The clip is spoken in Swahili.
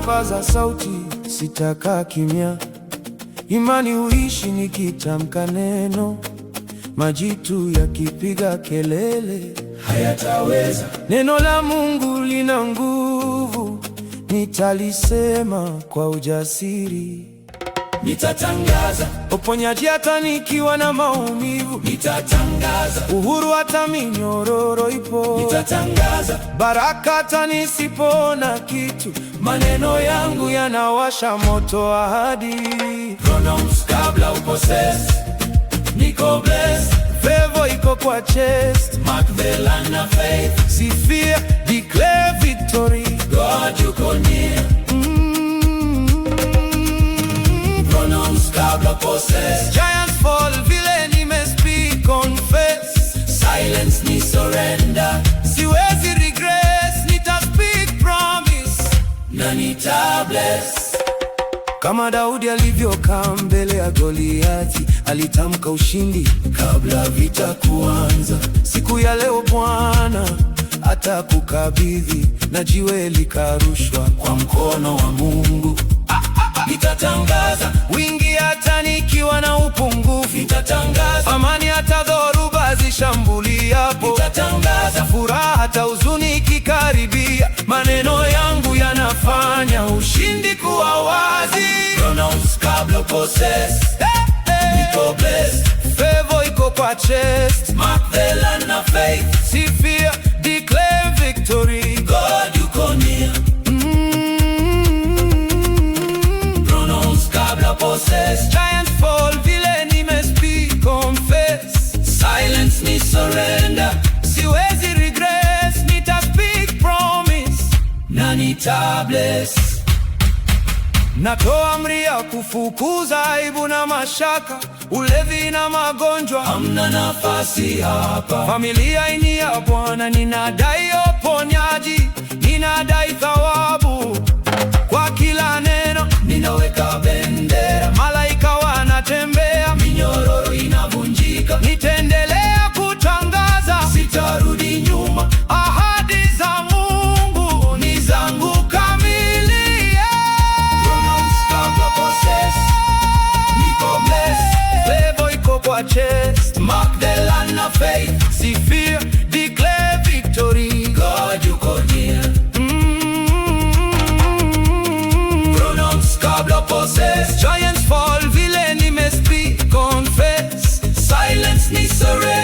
Nitapaza sauti, sitakaa kimya. Imani huishi nikitamka neno, majitu yakipiga kelele hayataweza. Neno la Mungu lina nguvu, nitalisema kwa ujasiri. Nitatangaza uponyaji hata nikiwa na maumivu. Nitatangaza uhuru hata minyororo ipo. Nitatangaza baraka hata nisipona kitu. Maneno yangu yanawasha moto ahadi. Pronounce kabla upossess. Niko blessed. Favor iko kwa chest. Mark the land na faith. Si fear, declare victory. God yuko near. Pronounce kabla possess. Giants fall vile nime speak, confess. Silence ni surrender. Siwezi regress, nita speak promise na nita bless. Kama Daudi alivyokaa mbele ya Goliati, alitamka ushindi kabla vita kuanza. Siku ya leo Bwana atakukabidhi, na jiwe likarushwa kwa mkono wa Mungu. Nitatangaza wingi hata nikiwa na upungufu. Nitatangaza amani hata dhoruba zishambuliapo. Nitatangaza furaha hata huzuni ikikaribia. Maneno yangu yanafanya ushindi kuwa wazi. Pronounce kabla possess. Hey, hey. Niko blessed. Favor iko kwa chest. Mark the land na faith. Si fear, declare victory. God yuko near. Pronounce kabla possess. Giants fall vile nime speak, confess. Silence ni surrender. Siwezi regress, nita speak promise na nita bless. Natoa amri ya kufukuza aibu na mashaka, ulevi na magonjwa. Hamna nafasi hapa. Familia ni ya Bwana, ninadai uponyaji, ninadai thawabu kwa kila neno. Ninaweka bendera, malaika wanatembea, minyororo inavunjika. Nitaendelea kutangaza, sitarudi nyuma. Ahadi za Mungu ni zangu kamili. Yeah. Pronounce kabla possess. Niko blessed. Favor iko kwa chest. Mark the land na faith. Si fear, declare victory. God yuko near. Pronounce kabla possess. Giants fall vile nime speak, confess. Silence ni surrender.